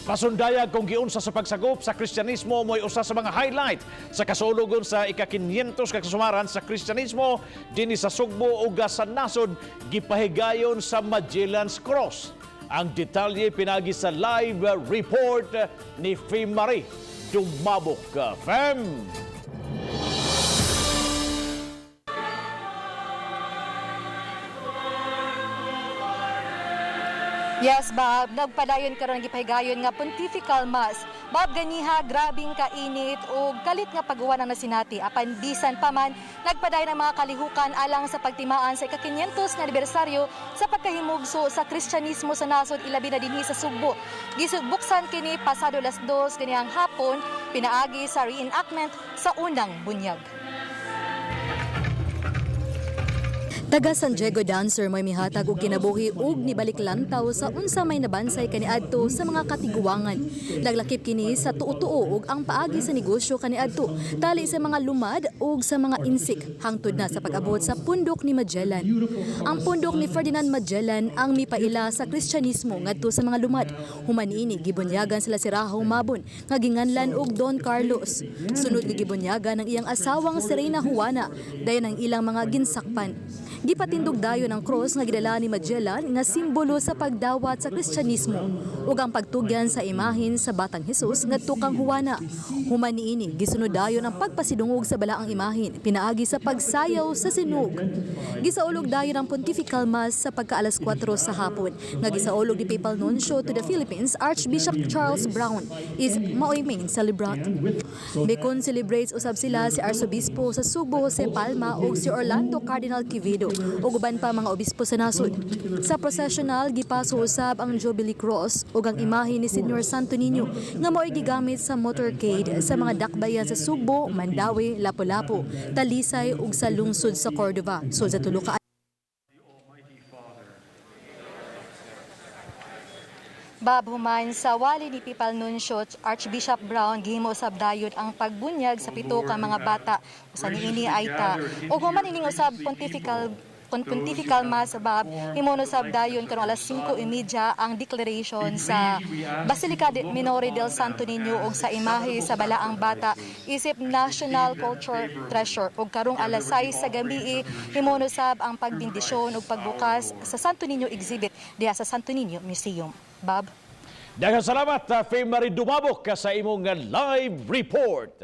Pasundayag kung giunsa sa pagsakop sa Kristyanismo mo'y usa sa mga highlight sa kasulugon sa ika-500 ka kasumaran sa Kristyanismo dinhi sa Sugbo ug sa nasod, gipahigayon sa Magellan's Cross. Ang detalye pinagi sa live report ni Fem Marie Dumabok. Fem! Yes, Bob. Nagpadayon karon gipahigayon nga Pontifical Mass. Bob, ganiha grabing kainit ug kalit nga pag-uwan ang nasinati. Apan bisan pa man, nagpadayon ang mga kalihukan alang sa pagtimaan sa ika-500 nga anibersaryo sa pagkahimugso sa Kristyanismo sa nasod, ilabi na dinhi sa Sugbo. Gisubuksan kini pasado alas 2 ganihang hapon pinaagi sa reenactment sa unang bunyag. Taga San Diego dancer may mihatag og kinabuhi ug nibalik lantaw sa unsa may nabansay kaniadto sa mga katiguangan. Naglakip kini sa tuo-tuo ug ang paagi sa negosyo kaniadto, tali sa mga lumad ug sa mga insik hangtod na sa pag-abot sa pundok ni Magellan. Ang pundok ni Ferdinand Magellan ang mipaila sa Kristyanismo ngadto sa mga lumad. Human niini, gibunyagan sila si Rahaw Mabon nga ginganlan og Don Carlos. Sunod nga gibunyagan ang iyang asawang si Reyna Juana dayon ang ilang mga ginsakpan. Gipatindog dayon ang cross nga gidala ni Magellan nga simbolo sa pagdawat sa Kristyanismo ug ang pagtugyan sa imahen sa Batang Hesus ngadto kang Juana. Human niini, gisunod dayon ang pagpasidungog sa balaang imahen pinaagi sa pagsayaw sa sinug. Gisaulog dayon ang Pontifical Mass sa pagka alas 4 sa hapon nga gisaulog ni Papal Nuncio to the Philippines, Archbishop Charles Brown, is maoy main celebrant. Mikon celebrates usab sila si Arsobispo sa Sugbo Jose Palma ug si Orlando Cardinal Quevedo ug uban pa mga obispo sa nasod. Sa processional, gipaso usab ang Jubilee Cross ug ang imahe ni Senyor Santo Niño nga mao'y gigamit sa motorcade sa mga dakbayan sa Sugbo, Mandaue, Lapu-Lapu, Talisay ug sa lungsod sa Cordova, sul sa tulo ka Bob, human sa wali ni Papal Nuncio Archbishop Brown, gihimo usab dayon ang pagbunyag sa pito ka mga bata usa niini ay ta. Ug human ining usab pontifical Mass, Bob, himo usab dayon karong alas 5:30 ang declaration sa Basilica de Minore del Santo Niño ug sa imahe sa Balaang Bata isip National Culture Treasure, ug karong alas 6 sa gabi himo usab ang pagbendisyon ug pagbukas sa Santo Niño exhibit diha sa Santo Niño Museum. Bob. Daghang salamat, Fem Marie Dumabok, sa imong live report.